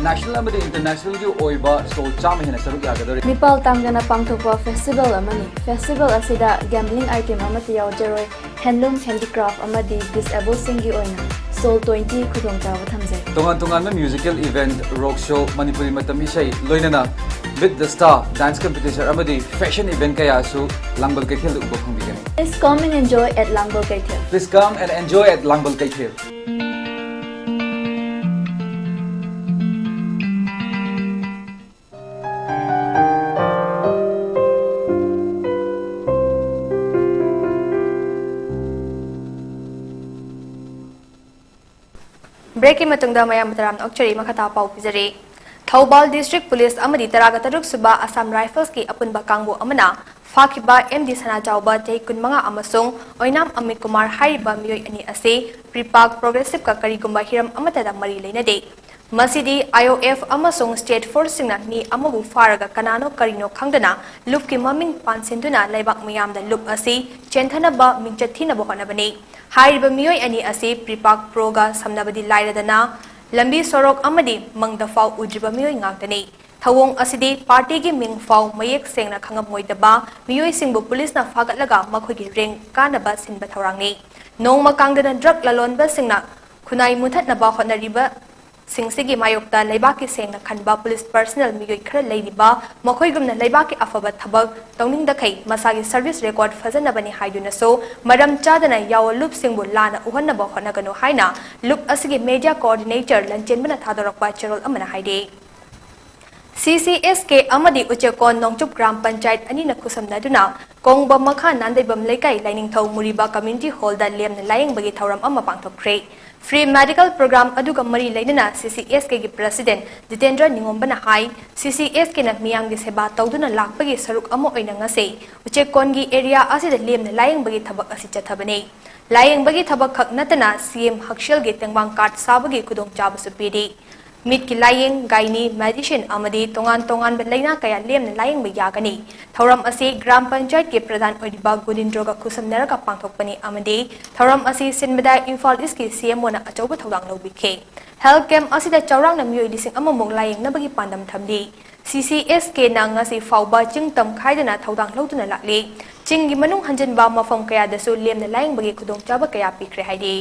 national ꯑꯃꯗꯤ internationalꯒꯤ ꯑꯣꯏꯕ store ꯆꯥꯝꯃ ꯍꯦꯟꯅ ꯁꯔꯨꯛ ꯌꯥꯒꯗꯧꯔꯤ꯫ ꯃꯤꯄꯥꯜ ꯇꯥꯡꯗꯅ ꯄꯥꯡꯊꯣꯛꯄ festival ꯑꯃꯅꯤ꯫ Festival ꯑꯁꯤꯗ gambling item ꯑꯃꯠꯇ ꯌꯥꯎꯖꯔꯣꯏ꯫ Handloom, handicraft ꯑꯃꯗꯤ disabledꯁꯤꯡꯒꯤ ꯑꯣꯏꯅ stall twenty ꯈꯨꯗꯣꯡꯆꯥꯕ ꯊꯝꯖꯩ꯫ ꯇꯣꯉꯥꯟ ꯇꯣꯉꯥꯟꯕ musical event, rock show, Manipuri ꯃꯇꯝ ꯏꯁꯩ, ꯂꯣꯏꯅꯅ Meet the Star, dance competition ꯑꯃꯗꯤ fashion event ꯀꯌꯥꯁꯨ ꯂꯥꯡꯕꯜ ꯀꯩꯊꯦꯜꯗ ꯎꯕ ꯐꯪꯕꯤꯒꯅꯤ꯫ Please come and enjoy at ꯂꯥꯡꯕꯜ ꯀꯩꯊꯦꯜ꯫ Please come and enjoy at ꯂꯥꯡꯕꯜ ꯀꯩꯊꯦꯜ꯫ ꯕ꯭ꯔꯦꯛꯀꯤ ꯃꯇꯨꯡꯗ ꯃꯌꯥꯝ ꯇꯔꯥꯝꯅ ꯑꯣꯛꯆꯔꯤ꯫ ꯃꯈꯥ ꯇꯥꯕ ꯄꯥꯎ ꯄꯤꯖꯔꯤ꯫ ꯊꯧꯕꯥꯜ ꯗꯤꯁꯇ꯭ꯔꯤꯛ ꯄꯨꯂꯤꯁ ꯑꯃꯗꯤ ꯇꯔꯥꯒ ꯇꯔꯨꯛ ꯁꯨꯕ ꯑꯁꯥꯝ ꯔꯥꯏꯐꯜꯁꯀꯤ ꯑꯄꯨꯟꯕ ꯀꯥꯡꯕꯨ ꯑꯃꯅ ꯐꯥꯈꯤꯕ ꯑꯦꯝ ꯗꯤ ꯁꯅꯥꯖꯥꯎꯕ, ꯆꯍꯤ ꯀꯨꯟꯃꯉꯥ, ꯑꯃꯁꯨꯡ ꯑꯣꯏꯅꯥꯝ ꯑꯃꯤꯠ ꯀꯨꯃꯥꯔ ꯍꯥꯏꯔꯤꯕ ꯃꯤꯑꯣꯏ ꯑꯅꯤ ꯑꯁꯤ ꯄ꯭ꯔꯤꯄꯥꯛ ꯄ꯭ꯔꯣꯒ꯭ꯔꯦꯁꯤꯞꯀ ꯀꯔꯤꯒꯨꯝꯕ ꯍꯤꯔꯝ ꯑꯃꯠꯇꯗ ꯃꯔꯤ ꯂꯩꯅꯗꯦ꯫ ꯃꯁꯤꯗꯤ ꯑꯥꯏ ꯑꯣ ꯑꯦꯐ ꯑꯃꯁꯨꯡ ꯁ꯭ꯇꯦꯠ ꯐꯣꯔꯁꯁꯤꯡꯅ ꯃꯤ ꯑꯃꯕꯨ ꯐꯥꯔꯒ ꯀꯅꯥꯅꯣ ꯀꯔꯤꯅꯣ ꯈꯪꯗꯅ ꯂꯨꯞꯀꯤ ꯃꯃꯤꯡ ꯄꯥꯟꯁꯤꯟꯗꯨꯅ ꯂꯩꯕꯥꯛ ꯃꯤꯌꯥꯝꯗ ꯂꯨꯞ ꯑꯁꯤ ꯆꯦꯟꯊꯅꯕ ꯃꯤꯡꯆꯠ ꯊꯤꯅꯕ ꯍꯣꯠꯅꯕꯅꯤ꯫ ꯍꯥꯏꯔꯤꯕ ꯃꯤꯑꯣꯏ ꯑꯅꯤ ꯑꯁꯤ ꯄ꯭ꯔꯤꯄꯥꯛ ꯄ꯭ꯔꯣꯒ ꯁꯝꯅꯕꯗꯤ ꯂꯥꯏꯔꯗꯅ, ꯂꯝꯕꯤ ꯁꯣꯔꯣꯛ ꯑꯃꯗꯤ ꯃꯪꯗ ꯐꯥꯎ ꯎꯗ꯭ꯔꯤꯕ ꯃꯤꯑꯣꯏ ꯉꯥꯛꯇꯅꯤ꯫ ꯊꯧꯑꯣꯡ ꯑꯁꯤꯗꯤ ꯄꯥꯔꯇꯤꯒꯤ ꯃꯤꯡ ꯐꯥꯎ ꯃꯌꯦꯛ ꯁꯦꯡꯅ ꯈꯪꯉꯝꯃꯣꯏꯗꯕ ꯃꯤꯑꯣꯏꯁꯤꯡꯕꯨ ꯄꯨꯂꯤꯁꯅ ꯐꯥꯒꯠꯂꯒ ꯃꯈꯣꯏꯒꯤ ꯔꯦꯡꯛ ꯀꯥꯅꯕ ꯁꯤꯟꯕ ꯊꯧꯔꯥꯡꯅꯤ꯫ ꯅꯣꯡꯃ ꯀꯥꯡꯗꯅ ꯗ꯭ꯔꯒ ꯂꯂꯣꯟꯕꯁꯤꯡꯅ ꯈꯨꯟꯅꯥꯏ ꯃꯨꯊꯠꯅꯕ ꯍꯣꯠꯅꯔꯤꯕꯁꯤꯡꯁꯤꯒꯤ ꯃꯥꯌꯣꯛꯇ ꯂꯩꯕꯥꯛꯀꯤ ꯁꯦꯡꯅ ꯈꯟꯕ ꯄꯨꯂꯤꯁ ꯄꯔꯁꯅꯦꯜ ꯃꯤꯑꯣꯏ ꯈꯔ ꯂꯩꯔꯤꯕ ꯃꯈꯣꯏꯒꯨꯝꯅ ꯂꯩꯕꯥꯛꯀꯤ ꯑꯐꯕ ꯊꯕꯛ ꯇꯧꯅꯤꯡꯗꯈꯩ ꯃꯁꯥꯒꯤ ꯁꯔꯚꯤꯁ ꯔꯦꯀꯣꯔꯗ ꯐꯖꯅꯕꯅꯤ ꯍꯥꯏꯗꯨꯅꯁꯨ ꯃꯔꯝ ꯆꯥꯗꯅ ꯌꯥꯑꯣ ꯂꯨꯞꯁꯤꯡꯕꯨ ꯂꯥꯟꯅ ꯎꯍꯟꯅꯕ ꯍꯣꯠꯅꯒꯅꯨ ꯍꯥꯏꯅ ꯂꯨꯞ ꯑꯁꯤꯒꯤ ꯃꯦꯗꯤꯌꯥ ꯀꯣꯑꯣꯔꯗꯤꯅꯦꯇꯔ ꯂꯟꯆꯦꯟꯕꯅ ꯊꯥꯗꯣꯔꯛꯄ ꯆꯦꯔꯣꯜ ꯑꯃꯅ ꯍꯥꯏꯔꯤ꯫ ꯁꯤ ꯁꯤ ꯑꯦꯁ ꯀꯦ ꯑꯃꯗꯤ ꯎꯆꯦꯛꯀꯣꯟ ꯅꯣꯡꯆꯨꯞ ꯒ꯭ꯔꯥꯝ ꯄꯟꯆꯥꯌꯠ ꯑꯅꯤꯅ ꯈꯨꯠꯁꯝꯅꯗꯨꯅ ꯀꯣꯡꯕ ꯃꯈꯥ ꯅꯥꯟꯗꯩꯕꯝ ꯂꯩꯀꯥꯏ ꯂꯥꯏꯅꯤꯡꯊꯧ ꯃꯨꯔꯤꯕ ꯀꯝꯃ꯭ꯌꯨꯅꯤꯇꯤ ꯍꯣꯜꯗ ꯂꯦꯝꯅ ꯂꯥꯌꯦꯡꯕꯒꯤ ꯊꯧꯔꯝ ꯑꯃ ꯄꯥꯡꯊꯣꯛꯈ꯭ꯔꯦ꯫ ꯐ꯭ꯔꯤ ꯃꯦꯗꯤꯀꯦꯜ ꯄ꯭ꯔꯣꯒ꯭ꯔꯥꯝ ꯑꯗꯨꯒ ꯃꯔꯤ ꯂꯩꯅꯅ ꯁꯤ ꯁꯤ ꯑꯦꯁ ꯀꯦꯒꯤ ꯄ꯭ꯔꯁꯤꯗꯦꯟꯠ ꯖꯤꯇꯦꯟꯗ꯭ꯔ ꯅꯤꯉꯣꯝꯕꯅ ꯍꯥꯏ, ꯁꯤ ꯁꯤ ꯑꯦꯁ ꯀꯦꯅ ꯃꯤꯌꯥꯝꯒꯤ ꯁꯦꯕꯥ ꯇꯧꯗꯨꯅ ꯂꯥꯛꯄꯒꯤ ꯁꯔꯨꯛ ꯑꯃ ꯑꯣꯏꯅ ꯉꯁꯤ ꯎꯆꯦꯛꯀꯣꯟꯒꯤ ꯑꯦꯔꯤꯌꯥ ꯑꯁꯤꯗ ꯂꯦꯝꯅ ꯂꯥꯌꯦꯡꯕꯒꯤ ꯊꯕꯛ ꯑꯁꯤ ꯆꯠꯊꯕꯅꯤ꯫ ꯂꯥꯌꯦꯡꯕꯒꯤ ꯊꯕꯛ ꯈꯛ ꯅꯠꯇꯅ ꯁꯤ ꯑꯦꯝ ꯍꯛꯁꯦꯜꯒꯤ ꯇꯦꯡꯕꯥꯡ ꯀꯥꯔꯗ ꯁꯥꯕꯒꯤ ꯈꯨꯗꯣꯡꯆꯥꯕꯁꯨ ꯄꯤꯔꯤ꯫ ꯃꯤꯠꯀꯤ ꯂꯥꯌꯦꯡ, ꯒꯥꯏꯅꯤ, ꯃꯦꯗꯤꯁꯤꯟ ꯑꯃꯗꯤ ꯇꯣꯉꯥꯟ ꯇꯣꯉꯥꯟꯕ ꯂꯥꯏꯅꯥ ꯀꯌꯥ ꯂꯦꯝꯅ ꯂꯥꯌꯦꯡꯕ ꯌꯥꯒꯅꯤ꯫ ꯊꯧꯔꯝ ꯑꯁꯤ ꯒ꯭ꯔꯥꯝ ꯄꯟꯆꯥꯌꯠꯀꯤ ꯄ꯭ꯔꯙꯥꯟ ꯑꯣꯏꯔꯤꯕ ꯒꯨꯅꯤꯟꯗ꯭ꯔꯣꯒ ꯈꯨꯠꯁꯝꯅꯔꯒ ꯄꯥꯡꯊꯣꯛꯄꯅꯤ ꯑꯃꯗꯤ ꯊꯧꯔꯝ ꯑꯁꯤ ꯁꯤꯟꯕꯗ ꯏꯝꯐꯥꯜ ꯏꯁꯀꯤ ꯁꯤ ꯑꯦꯝ ꯑꯣꯅ ꯑꯆꯧꯕ ꯊꯧꯗꯥꯡ ꯂꯧꯕꯤꯈꯤ꯫ ꯍꯦꯜꯊ ꯀꯦꯝꯞ ꯑꯁꯤꯗ ꯆꯥꯎꯔꯥꯛꯅ ꯃꯤꯑꯣꯏ ꯂꯤꯁꯤꯡ ꯑꯃꯃꯨꯛ ꯂꯥꯌꯦꯡꯅꯕꯒꯤ ꯄꯥꯟꯗꯝ ꯊꯝꯂꯤ꯫ ꯁꯤ ꯁꯤ ꯑꯦꯁ ꯀꯦꯅ ꯉꯁꯤ ꯐꯥꯎꯕ ꯆꯤꯡ ꯇꯝ ꯈꯥꯏꯗꯅ ꯊꯧꯗꯥꯡ ꯂꯧꯗꯨꯅ ꯂꯥꯛꯂꯤ꯫ ꯆꯤꯡꯒꯤ ꯃꯅꯨꯡ ꯍꯟꯖꯤꯟꯕ ꯃꯐꯝ ꯀꯌꯥꯗꯁꯨ ꯂꯦꯝꯅ ꯂꯥꯌꯦꯡꯕꯒꯤ ꯈꯨꯗꯣꯡꯆꯥꯕ ꯀꯌꯥ ꯄꯤꯈ꯭ꯔꯦ ꯍꯥꯏꯔꯤ꯫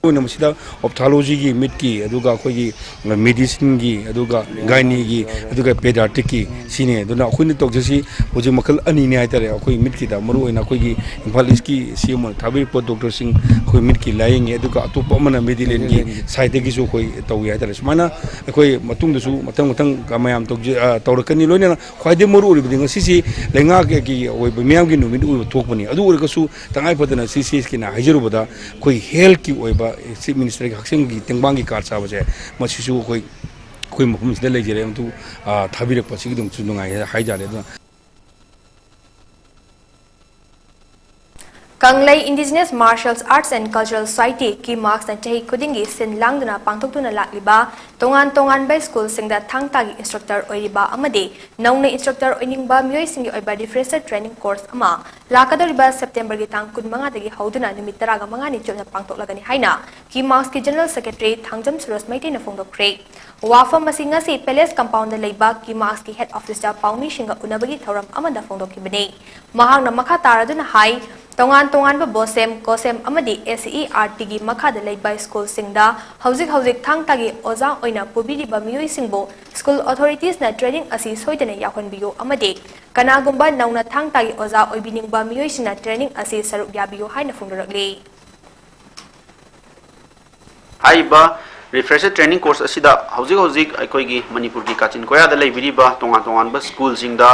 ꯑꯣꯏꯅ ꯃꯁꯤꯗ ophthalmology ꯒꯤ, ꯃꯤꯠꯀꯤ, ꯑꯗꯨꯒ ꯑꯩꯈꯣꯏꯒꯤ medicine ꯒꯤ, ꯑꯗꯨꯒ gynae ꯒꯤ, ꯑꯗꯨꯒ pediatric ꯀꯤ, ꯁꯤꯅꯤ꯫ ꯑꯗꯨꯅ ꯑꯩꯈꯣꯏꯅ ꯇꯧꯖꯩꯁꯤ ꯍꯧꯖꯤꯛ ꯃꯈꯜ ꯑꯅꯤꯅꯤ ꯍꯥꯏꯇꯥꯔꯦ꯫ ꯑꯩꯈꯣꯏ ꯃꯤꯠꯀꯤꯗ ꯃꯔꯨ ꯑꯣꯏꯅ ꯑꯩꯈꯣꯏꯒꯤ ꯏꯝꯐꯥꯜ ꯏꯁꯀꯤ ꯁꯤ ꯑꯦꯝ ꯑꯣꯅ ꯊꯥꯕꯤꯔꯛꯄ doctor ꯁꯤꯡ ꯑꯩꯈꯣꯏ ꯃꯤꯠꯀꯤ ꯂꯥꯌꯦꯡꯉꯤ, ꯑꯗꯨꯒ ꯑꯇꯣꯞꯄ ꯑꯃꯅ Medilink ꯒꯤ side ꯗꯒꯤꯁꯨ ꯑꯩꯈꯣꯏ ꯇꯧꯏ ꯍꯥꯏꯇꯥꯔꯦ꯫ ꯁꯨꯃꯥꯏꯅ ꯑꯩꯈꯣꯏ ꯃꯇꯨꯡꯗꯁꯨ ꯃꯊꯪ ꯃꯊꯪ ꯃꯌꯥꯝ ꯇꯧꯖ-, ꯑ, ꯇꯧꯔꯛꯀꯅꯤ꯫ ꯂꯣꯏꯅꯅ ꯈ꯭ꯋꯥꯏꯗꯒꯤ ꯃꯔꯨ ꯑꯣꯏꯔꯤꯕꯗꯤ ꯉꯁꯤꯁꯤ ꯂꯩꯉꯥꯛꯀꯤ ꯑꯣꯏꯕ ꯃꯤꯌꯥꯝꯒꯤ ꯅꯨꯃꯤꯠ ꯑꯣꯏꯕ ꯊꯣꯛꯄꯅꯤ꯫ ꯑꯗꯨ ꯑꯣꯏꯔꯒꯁꯨ ꯇꯉꯥꯏ ꯐꯗꯅ ꯁꯤ ꯁꯤ ꯑꯦꯁ ꯀꯤꯅ ꯍꯥꯏꯖꯔꯨꯕꯗ ꯑꯩꯈꯣꯏ health ꯀꯤ ꯑꯣꯏꯕ Chief Minister ꯒꯤ ꯍꯛꯁꯦꯜꯒꯤ ꯇꯦꯡꯕꯥꯡꯒꯤ card ꯆꯥꯕꯁꯦ, ꯃꯁꯤꯁꯨ ꯑꯩꯈꯣꯏ, ꯑꯩꯈꯣꯏ ꯃꯐꯝꯁꯤꯗ ꯂꯩꯖꯔꯦ꯫ ꯃꯗꯨ, ꯑ, ꯊꯥꯕꯤꯔꯛꯄꯁꯤꯒꯤꯗꯃꯛꯁꯨ ꯅꯨꯡꯉꯥꯏ ꯍꯥꯏꯇꯥꯔꯦ꯫ ꯑꯗꯨꯅ ꯀꯪꯂꯩ Indigenous Martial Arts and Cultural Society, KIMARCS ꯅ ꯆꯍꯤ ꯈꯨꯗꯤꯡꯒꯤ ꯁꯤꯟ ꯂꯥꯡꯗꯨꯅ ꯄꯥꯡꯊꯣꯛꯇꯨꯅ ꯂꯥꯛꯂꯤꯕ ꯇꯣꯉꯥꯟ ꯇꯣꯉꯥꯟꯕ ꯁ꯭ꯀꯨꯜꯁꯤꯡꯗ ꯊꯥꯡ ꯇꯥꯒꯤ instructor ꯑꯣꯏꯔꯤꯕ ꯑꯃꯗꯤ ꯅꯧꯅ instructor ꯑꯣꯏꯅꯤꯡꯕ ꯃꯤꯑꯣꯏꯁꯤꯡꯒꯤ ꯑꯣꯏꯕ refresher training course ꯑꯃ ꯂꯥꯛꯀꯗꯧꯔꯤꯕ ꯁꯦꯞꯇꯦꯝꯕꯔꯒꯤ ꯇꯥꯡ ꯀꯨꯟꯃꯉꯥꯗꯒꯤ ꯍꯧꯗꯨꯅ ꯅꯨꯃꯤꯠ ꯇꯔꯥꯃꯉꯥꯅꯤ ꯆꯨꯞꯅ ꯄꯥꯡꯊꯣꯛꯂꯒꯅꯤ ꯍꯥꯏꯅ KIMARCS ꯀꯤ General Secretary ꯊꯥꯡꯖꯝ ꯁꯨꯔꯣꯖ ꯃꯩꯇꯩꯅ ꯐꯣꯡꯗꯣꯛꯈ꯭ꯔꯦ꯫ ꯋꯥꯐꯝ ꯑꯁꯤ ꯉꯁꯤ Palace Compound ꯗ ꯂꯩꯕ KIMARCS ꯀꯤ head office ꯇ ꯄꯥꯎꯃꯤꯁꯤꯡꯒ ꯎꯅꯕꯒꯤ ꯊꯧꯔꯝ ꯑꯃꯗ ꯐꯣꯡꯗꯣꯛꯈꯤꯕꯅꯤ꯫ ꯃꯍꯥꯛꯅ ꯃꯈꯥ ꯇꯥꯔꯗꯨꯅ ꯍꯥꯏ, ꯇꯣꯉꯥꯟ ꯇꯣꯉꯥꯟꯕ BOSEM, COSEM ꯑꯃꯗꯤ S C E R T ꯒꯤ ꯃꯈꯥꯗ ꯂꯩꯕ ꯁ꯭ꯀꯨꯜꯁꯤꯡꯗ ꯍꯧꯖꯤꯛ ꯍꯧꯖꯤꯛ ꯊꯥꯡ ꯇꯥꯒꯤ ꯑꯣꯖꯥ ꯑꯣꯏꯅ ꯄꯨꯕꯤꯔꯤꯕ ꯃꯤꯑꯣꯏꯁꯤꯡꯕꯨ school authorities ꯅ training ꯑꯁꯤ ꯁꯣꯏꯗꯅ ꯌꯥꯎꯍꯟꯕꯤꯌꯨ ꯑꯃꯗꯤ ꯀꯅꯥꯒꯨꯝꯕ ꯅꯧꯅ ꯊꯥꯡ ꯇꯥꯒꯤ ꯑꯣꯖꯥ ꯑꯣꯏꯕꯤꯅꯤꯡꯕ ꯃꯤꯑꯣꯏꯁꯤꯡꯅ training ꯑꯁꯤ ꯁꯔꯨꯛ ꯌꯥꯕꯤꯌꯨ ꯍꯥꯏꯅ ꯐꯣꯡꯗꯣꯔꯛꯂꯤ꯫ ꯍꯥꯏꯔꯤꯕ refresher training course ꯑꯁꯤꯗ ꯍꯧꯖꯤꯛ ꯍꯧꯖꯤꯛ ꯑꯩꯈꯣꯏꯒꯤ ꯃꯅꯤꯄꯨꯔꯒꯤ ꯀꯥꯆꯤꯟ ꯀꯣꯌꯥꯗ ꯂꯩꯕꯤꯔꯤꯕ ꯇꯣꯉꯥꯟ ꯇꯣꯉꯥꯟꯕ ꯁ꯭ꯀꯨꯜꯁꯤꯡꯗ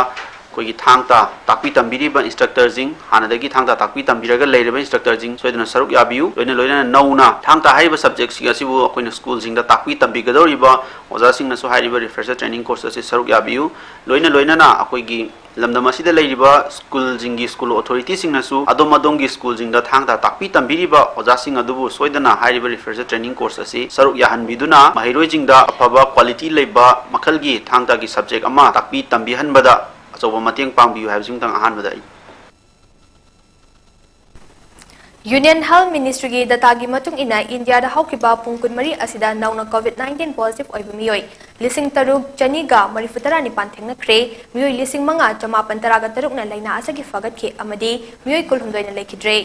ꯑꯩꯈꯣꯏꯒꯤ ꯊꯥꯡ ꯇꯥ ꯇꯥꯛꯄꯤ ꯇꯝꯕꯤꯔꯤꯕ instructor ꯁꯤꯡ, ꯍꯥꯟꯅꯗꯒꯤ ꯊꯥꯡ ꯇꯥ ꯇꯥꯛꯄꯤ ꯇꯝꯕꯤꯔꯒ ꯂꯩꯔꯤꯕ instructor ꯁꯤꯡ ꯁꯣꯏꯗꯅ ꯁꯔꯨꯛ ꯌꯥꯕꯤꯌꯨ꯫ ꯂꯣꯏꯅ ꯂꯣꯏꯅꯅ ꯅꯧꯅ ꯊꯥꯡ ꯇꯥ ꯍꯥꯏꯔꯤꯕ subject ꯁꯤꯡ ꯑꯁꯤꯕꯨ ꯑꯩꯈꯣꯏꯅ ꯁ꯭ꯀꯨꯜꯁꯤꯡꯗ ꯇꯥꯛꯄꯤ ꯇꯝꯕꯤꯒꯗꯧꯔꯤꯕ ꯑꯣꯖꯥꯁꯤꯡꯅꯁꯨ ꯍꯥꯏꯔꯤꯕ refresher training course ꯑꯁꯤ ꯁꯔꯨꯛ ꯌꯥꯕꯤꯌꯨ꯫ ꯂꯣꯏꯅ ꯂꯣꯏꯅꯅ ꯑꯩꯈꯣꯏꯒꯤ ꯂꯝꯗꯝ ꯑꯁꯤꯗ ꯂꯩꯔꯤꯕ ꯁ꯭ꯀꯨꯜꯁꯤꯡꯒꯤ school authority ꯁꯤꯡꯅꯁꯨ ꯑꯗꯣꯝ ꯑꯗꯣꯝꯒꯤ ꯁ꯭ꯀꯨꯜꯁꯤꯡꯗ ꯊꯥꯡ ꯇꯥ ꯇꯥꯛꯄꯤ ꯇꯝꯕꯤꯔꯤꯕ ꯑꯣꯖꯥꯁꯤꯡ ꯑꯗꯨꯕꯨ ꯁꯣꯏꯗꯅ ꯍꯥꯏꯔꯤꯕ refresher training course ꯑꯁꯤ ꯁꯔꯨꯛ ꯌꯥꯍꯟꯕꯤꯗꯨꯅ ꯃꯍꯩꯔꯣꯏꯁꯤꯡꯗ ꯑꯐꯕ quality ꯂꯩꯕ ꯃꯈꯜꯒꯤ ꯊꯥꯡ ꯇꯥꯒꯤ subject ꯑꯃ ꯇꯥꯛꯄꯤ ꯇꯝꯕꯤꯍꯟꯕꯗ ꯑꯆꯧꯕ ꯃꯇꯦꯡ ꯄꯥꯡꯕꯤꯌꯨ ꯍꯥꯏꯕꯁꯤꯃꯇꯪ ꯑꯍꯥꯟꯕꯗ ꯑꯩ Union Health Ministry ꯒꯤ data ꯒꯤ ꯃꯇꯨꯡ ꯏꯟꯅ, ꯏꯟꯗꯤꯌꯥꯗ ꯍꯧꯈꯤꯕ ꯄꯨꯡ ꯀꯨꯟꯃꯔꯤ ꯑꯁꯤꯗ ꯅꯧꯅ COVID nineteen positive ꯑꯣꯏꯕ ꯃꯤꯑꯣꯏ ꯂꯤꯁꯤꯡ ꯇꯔꯨꯛ ꯆꯅꯤꯒ ꯃꯔꯤꯐꯨ ꯇꯔꯥ ꯅꯤꯄꯥꯟ ꯊꯦꯡꯅꯈ꯭ꯔꯦ꯫ ꯃꯤꯑꯣꯏ ꯂꯤꯁꯤꯡ ꯃꯉꯥ ꯆꯃꯥꯄꯟ ꯇꯔꯥꯒ ꯇꯔꯨꯛꯅ ꯂꯥꯏꯅꯥ ꯑꯁꯤꯒꯤ ꯐꯒꯠꯈꯤ ꯑꯃꯗꯤ ꯃꯤꯑꯣꯏ ꯀꯨꯟꯍꯨꯝꯗꯣꯏꯅ ꯂꯩꯈꯤꯗ꯭ꯔꯦ꯫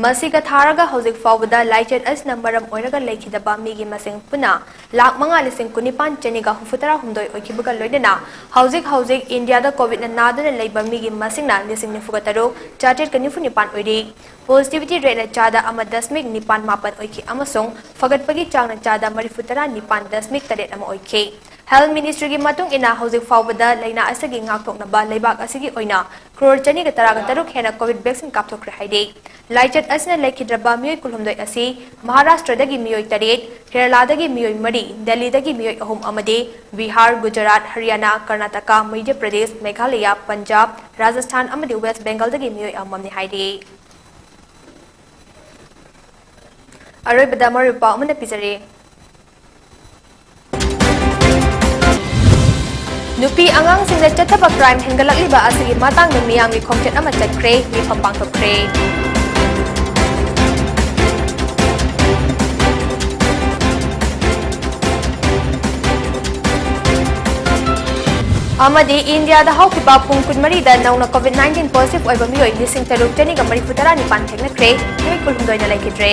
ꯃꯁꯤꯒ ꯊꯥꯔꯒ ꯍꯧꯖꯤꯛ ꯐꯥꯎꯕꯗ ꯂꯥꯏꯆꯠ ꯑꯁꯤꯅ ꯃꯔꯝ ꯑꯣꯏꯔꯒ ꯂꯩꯈꯤꯗꯕ ꯃꯤꯒꯤ ꯃꯁꯤꯡ ꯄꯨꯟꯅ ꯂꯥꯈ ꯃꯉꯥ ꯂꯤꯁꯤꯡ ꯀꯨꯟꯅꯤꯄꯥꯟ ꯆꯅꯤꯒ ꯍꯨꯝꯐꯨꯇꯔꯥ ꯍꯨꯝꯗꯣꯏ ꯑꯣꯏꯈꯤꯕꯒ ꯂꯣꯏꯅꯅ ꯍꯧꯖꯤꯛ ꯍꯧꯖꯤꯛ ꯏꯟꯗꯤꯌꯥꯗ ꯀꯣꯚꯤꯗꯅ ꯅꯥꯗꯨꯅ ꯂꯩꯕ ꯃꯤꯒꯤ ꯃꯁꯤꯡꯅ ꯂꯤꯁꯤꯡ ꯅꯤꯐꯨꯒ ꯇꯔꯨꯛ ꯆꯥꯇ꯭ꯔꯦꯠꯀ ꯅꯤꯐꯨ ꯅꯤꯄꯥꯟ ꯑꯣꯏꯔꯤ꯫ ꯄꯣꯖꯤꯇꯤꯚꯤꯇꯤ ꯔꯦꯠꯅ ꯆꯥꯗ ꯑꯃ ꯗꯁꯃꯤꯛ ꯅꯤꯄꯥꯟ ꯃꯥꯄꯟ ꯑꯣꯏꯈꯤ ꯑꯃꯁꯨꯡ ꯐꯒꯠꯄꯒꯤ ꯆꯥꯡꯅ ꯆꯥꯗ ꯃꯔꯤꯐꯨ ꯇꯔꯥ ꯅꯤꯄꯥꯟ ꯗꯁꯃꯤꯛ ꯇꯔꯦꯠ ꯑꯃ ꯑꯣꯏꯈꯤ꯫ ꯍꯦꯜꯊ ꯃꯤꯅꯤꯁꯇ꯭ꯔꯤꯒꯤ ꯃꯇꯨꯡ ꯏꯟꯅ ꯍꯧꯖꯤꯛ ꯐꯥꯎꯕꯗ ꯂꯥꯏꯅꯥ ꯑꯁꯤꯒꯤ ꯉꯥꯛꯊꯣꯛꯅꯕ ꯂꯩꯕꯥꯛ ꯑꯁꯤꯒꯤ ꯑꯣꯏꯅ ꯀ꯭ꯔꯣꯔ ꯆꯅꯤꯒ ꯇꯔꯥꯒ ꯇꯔꯨꯛ ꯍꯦꯟꯅ ꯀꯣꯚꯤꯗ ꯚꯦꯛꯁꯤꯟ ꯀꯥꯞꯊꯣꯛꯈ꯭ꯔꯦ ꯍꯥꯏꯔꯤ꯫ ꯂꯥꯏꯆꯠ ꯑꯁꯤꯅ ꯂꯩꯈꯤꯗ꯭ꯔꯕ ꯃꯤꯑꯣꯏ ꯀꯨꯟꯍꯨꯝꯗꯣꯏ ꯑꯁꯤ ꯃꯍꯥꯔꯥꯁꯇ꯭ꯔꯗꯒꯤ ꯃꯤꯑꯣꯏ ꯇꯔꯦꯠ, ꯀꯦꯔꯂꯥꯗꯒꯤ ꯃꯤꯑꯣꯏ ꯃꯔꯤ, ꯗꯦꯜꯂꯤꯗꯒꯤ ꯃꯤꯑꯣꯏ ꯑꯍꯨꯝ ꯑꯃꯗꯤ ꯕꯤꯍꯥꯔ, ꯒꯨꯖꯔꯥꯠ, ꯍꯔꯤꯌꯥꯅꯥ, ꯀꯔꯅꯥꯇꯀꯥ, ꯃꯙ꯭ꯌ ꯄ꯭ꯔꯗꯦꯁ, ꯃꯦꯘꯥꯂꯌꯥ, ꯄꯟꯖꯥꯕ, ꯔꯥꯖꯁꯊꯥꯟ ꯑꯃꯗꯤ ꯋꯦꯁ ꯕꯦꯡꯒꯜꯗꯒꯤ ꯃꯤꯑꯣꯏ ꯑꯃꯃꯝꯅꯤ ꯍꯥꯏꯔꯤ꯫ ꯑꯔꯣꯏꯕꯗ ꯃꯔꯨꯞ ꯄꯥꯎ ꯑꯃꯅ ꯄꯤꯖꯔꯤ꯫ ꯅꯨꯄꯤ ꯑꯉꯥꯡꯁꯤꯡꯗ ꯆꯠꯊꯕ ꯀ꯭ꯔꯥꯏꯝ ꯍꯦꯟꯒꯠꯂꯛꯂꯤꯕ ꯑꯁꯤꯒꯤ ꯃꯇꯥꯡꯗ ꯃꯤꯌꯥꯝꯒꯤ ꯈꯣꯡꯆꯠ ꯑꯃ ꯆꯠꯈ꯭ꯔꯦ, ꯃꯤꯐꯝ ꯄꯥꯡꯊꯣꯛꯈ꯭ꯔꯦ꯫ ꯑꯃꯗꯤ ꯏꯟꯗꯤꯌꯥꯗ ꯍꯧꯈꯤꯕ ꯄꯨꯡ ꯀꯨꯟꯃꯔꯤꯗ ꯅꯧꯅ ꯀꯣꯚꯤꯗ ꯅꯥꯏꯟꯇꯤꯟ ꯄꯣꯖꯤꯇꯤꯚ ꯑꯣꯏꯕ ꯃꯤꯑꯣꯏ ꯂꯤꯁꯤꯡ ꯇꯔꯨꯛ ꯆꯅꯤꯒ ꯃꯔꯤꯐꯨ ꯇꯔꯥ ꯅꯤꯄꯥꯟ ꯊꯦꯡꯅꯈ꯭ꯔꯦ, ꯃꯤꯑꯣꯏ ꯀꯨꯟꯍꯨꯝꯗꯣꯏꯅ ꯂꯩꯈꯤꯗ꯭ꯔꯦ꯫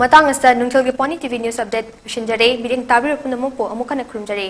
ꯃꯇꯥꯡ ꯑꯁꯤꯗ ꯅꯨꯡꯊꯤꯜꯒꯤ pony T V news update ꯂꯣꯏꯁꯤꯟꯖꯔꯦ꯫ ꯃꯤꯠꯌꯦꯡ ꯇꯥꯕꯤꯔꯤꯕ ꯄꯨꯝꯅꯃꯛꯄꯨ ꯑꯃꯨꯛ ꯍꯟꯅ ꯈꯨꯔꯨꯝꯖꯔꯤ꯫